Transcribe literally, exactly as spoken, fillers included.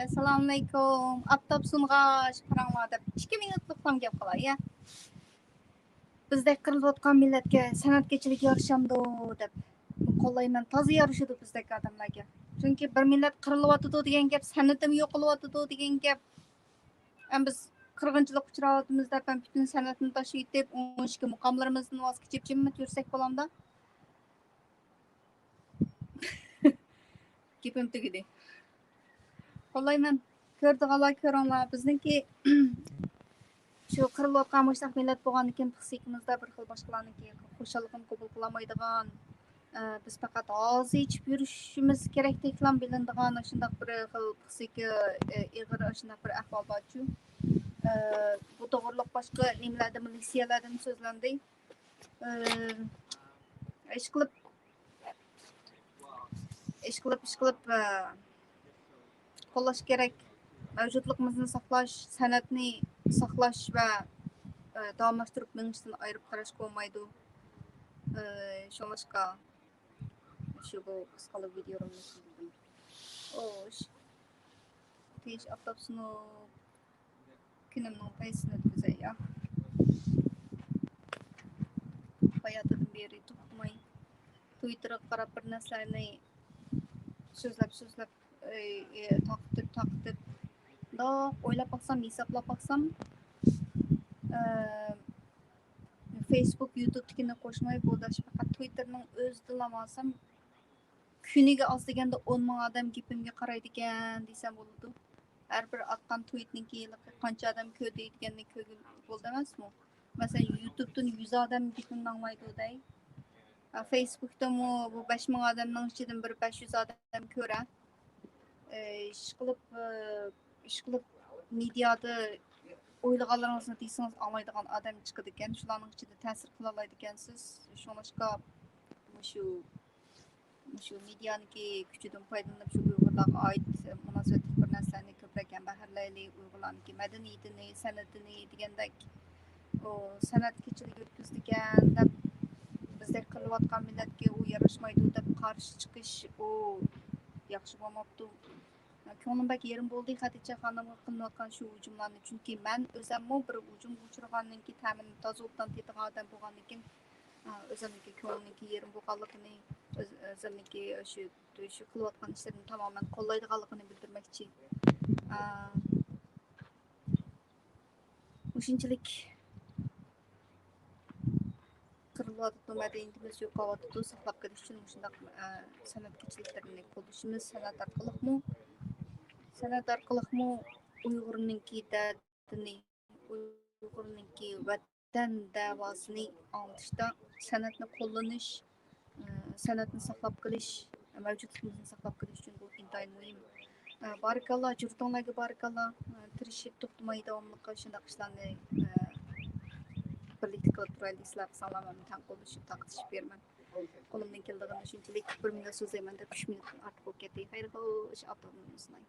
ئەسسالامۇئەلەيكۇم. ئاپتاپ سۇنغاچ قاراڭلار دەپ ئىككى مىنۇتلۇق تام گەپ قىلاي يا. بىزدەك قىرىلىۋاتقان مىللەتكە سەنئەتكىچىلىك يارىشامدۇ دەپ. قوللايمەن، تازا يارىشىدۇ بىزدەك ئادەملەرگە. چۈنكى بىر مىللەت قىرىلىۋاتىدۇ دېگەن گەپ، سەنئىتىم يوقىلىۋاتىدۇ دېگەن گەپ. ھەم بىز قىرغىنچىلىققا ئۇچراۋاتىمىز دەپ ھەم پۈتۈن سەنئەتنى تاشلىۋېتىپ، ئون ئىككى مۇقاملىرىمىزدىن ۋاز كېچىپ جىممىت يۈرسەك بولامدا؟ گېپىم تۈگىدى. قوللايمەن. كۆرىدىغانلار كۆرۈڭلار. بىزنىڭكى شۇ قىرىلىۋاتقان مۇشۇنداق مىللەت بولغاندىكىن پىسخىكىمىزدا بىر خىل باشقىلارنىڭكى خۇشاللىقىنى قوبۇل قىلالمايدىغان، ئە، بىز پەقەت ھازا ئىچىپ يۈرۈشىمىز كېرەكتەكلا بىلىنىدىغان شۇنداق بىر خىل پىسخىكا، ئە، ئېغىر شۇنداق بىر ئەھۋال بارچۇ. ئە، بۇ توغرىلىق باشقا نېمىلەردىمۇ، لېكسىيەلەردىمۇ سۆزلەندى. ئە، ئىشقىلىپ، ئىشقىلىپ، ئىشقىلىپ، ئە، قوللاش كېرەك. مەۋجۇتلۇقىمىزنى ساقلاش، سەنئەتنى ساقلاش ۋە، ئە، داۋاملاشتۇرۇپ مېڭىشتىن ئايرىپ قاراشقا بولمايدۇ. ئە، شۇڭلاشقا شۇ بۇ قىسقىلا ۋىدېئولارنى سىزدىم. خوش. تىنچ ئاپتاپ سۇنۇپ، كۈنۈمنىڭ پەيزىسىنى ئۆتكۈزەي يا. باياتىدىن بېرى توختىماي تويتېرغا قاراپ بىر نەرسىلەرنى سۆزلەپ، سۆزلەپ، ئى، ئى، تارقىتىپ، تارقىتىپ، مۇنداق ئويلاپ باقسام، ھېسابلاپ باقسام، ئى، فېيسبۇك، يۇتۇبتىكىنى قوشماي، بۇ داش پەقەت تويتېرنىڭ ئۆزىدىلا ماڭسام، كۈنىگە ئاز دېگەندە ئون مىڭ ئادەم گېپىمگە قارايدىكەن دېسەم بولىدۇ. ھەر بىر ئاتقان تويىتنىڭكى ھېلىقى قانچە ئادەم كۆردى دېگەننى كۆرگىلى بولدى ئەمەسمۇ؟ مەسىلەن، يۇتۇبتىن يۈز ئادەم گېپىمنى ئاڭلايدۇ دەي. ئا، فېيسبۇكتىمۇ بۇ بەش مىڭ ئادەمنىڭ ئىچىدىن بىر بەش يۈز ئادەم كۆرە. ئى، ئىشقىلىپ، ئى، ئىشقىلىپ مېدىيادا ئويلىغانلىرىڭىزنى دېسىڭىز ئاڭلايدىغان ئادەم چىقىدىكەن. شۇلارنىڭ ئىچىدە تەسىر قىلالايدىكەنسىز. شۇڭلاشقا مۇشۇ، مۇشۇ مېدىيانىڭكى كۈچىدىن پايدىلىنىپ، شۇ ئۇيغۇرلارغا ئائىت مۇناسىۋەتلىك بىر نەرسىلەرنى كۆپرەك ھەم بەھرىلەيلى. ئۇيغۇرلارنىڭكى مەدەنىيىتىنى، سەنئىتىنى دېگەندەك، ئۇ سەنئەتكىچىلىك ئۆتكۈزىدىكەن دەپ، بىزدەك قىرىلىۋاتقان مىللەتكە ئۇ ياراشمايدۇ دەپ قارشى چىقىش، ئۇ ياخشى بولماپتۇ. كۆڭلۈم بەك يېرىم بولدى خەدىچە خانىمغا قىلىنىۋاتقان شۇ ھۇجۇملارنى. چۈنكى مەن ئۆزەممۇ بىر ھۇجۇمغا ئۇچرىغاندىن كېيىن، تەمىنى تازا ئوبدان تېتىغان ئادەم بولغاندىن كېيىن، ئا، ئۆزەمنىڭكى كۆڭلۈمنىڭكى يېرىم بولغانلىقىنى، ئۆز-، ئۆزەمنىڭكى شۇ، شۇ قىلىۋاتقان ئىشلىرىنى تامامەن قوللايدىغانلىقىنى بىلدۈرمەكچى. ئا، مۇشۇنچىلىك قىرىلىۋاتىدۇ، مەدەنىيىتىمىز يوقاۋاتىدۇ. ساقلاپ قېلىش ئۈچۈن مۇشۇنداق، ئە، سەنئەتكىچىلىكلەرنى قوللىشىمىز، سەنئەت ئارقىلىقمۇ، سەنئەت ئارقىلىقمۇ ئۇيغۇرنىڭكى دەردىنى، ئۇيغۇرنىڭكى ۋەتەن دەۋاسىنى ئاڭلىتىشتا سەنئەتنى قوللىنىش، ئە، سەنئەتنى ساقلاپ قېلىش، مەۋجۇتلۇقىمىزنى ساقلاپ قېلىش ئۈچۈن بۇ ئىنتايىن مۇھىم. ئە، بارىكاللا، جۈرىتىڭلارغا بارىكاللا. ئە، تىرىشىپ، توختىماي، داۋاملىق شۇنداق ئىشلارنى، ئە، بىرلىكتە قىلىپ تۇرايلى. سىلەر قىلساڭلار، مەن تەڭ قوللىشىپ، تارقىتىشىپ بېرىمەن. قولۇمدىن كېلىدىغىنى شۇنچىلىك. بىر مىنۇت سۆزلەيمەن دەپ، ئۈچ مىنۇتتىن ئارتۇق بولۇپ كەتتى. خەير خوش، ئاپتاپنى ئۇزۇناي.